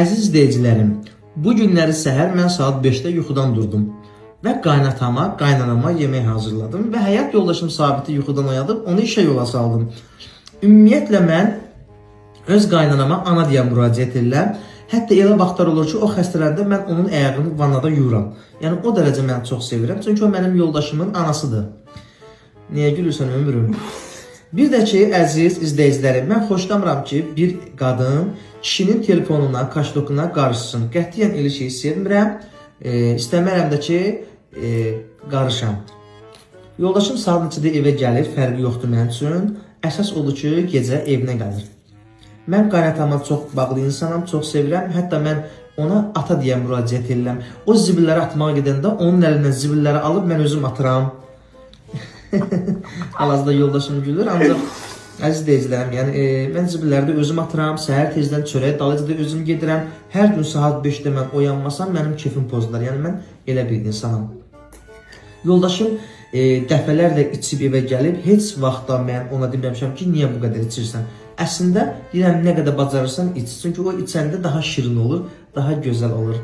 Əziz izləyicilərim, bu günləri səhər mən saat 5-də yuxudan durdum və qaynatama, qaynanama yemək hazırladım və həyat yoldaşım Sabiti yuxudan oyadıb onu işə yola saldım. Ümumiyyətlə mən öz qaynanama ana deyə müraciət edirəm. Hətta elə vaxtlar olur ki, o xəstələndə mən onun ayağını vannada yuyuram. Yəni o dərəcə mən çox sevirəm, çünki o mənim yoldaşımın anasıdır. Niyə gülürsən ömrüm? Bir də ki, əziz izləyicilərim, mən xoşlamıram ki, bir qadın kişinin telefonuna, kaşlokuna qarışsın. Qətiyyən elə şeyi sevmirəm. İstəmərəm də ki, qarışam. Yoldaşım saat neçədə evə gəlir, fərqi yoxdur mənim üçün. Əsas odur ki, gecə evinə gəlir. Mən qaynatama çox bağlı insanam, çox sevirəm. Hətta mən ona ata deyə müraciət edirəm. O zibilləri atmağa gedəndə onun əlindən zibilləri alıb mən özüm atıram. Hal-hazırda yoldaşım gülür, ancaq əziz izləyicilərim, yəni mən zibilləri də özüm atıram, səhər tezdən çörək dalıcı da özüm gedirəm. Hər gün saat 5-də mən oyanmasam mənim kefim pozular. Yəni mən elə bir insanam. Yoldaşım dəfələrlə içib evə gəlib, heç vaxt da mən ona deməmişəm ki, niyə bu qədər içirsən? Əslində deyirəm nə qədər bacarırsan iç. Çünki o içəndə daha şirin olur, daha gözəl olur.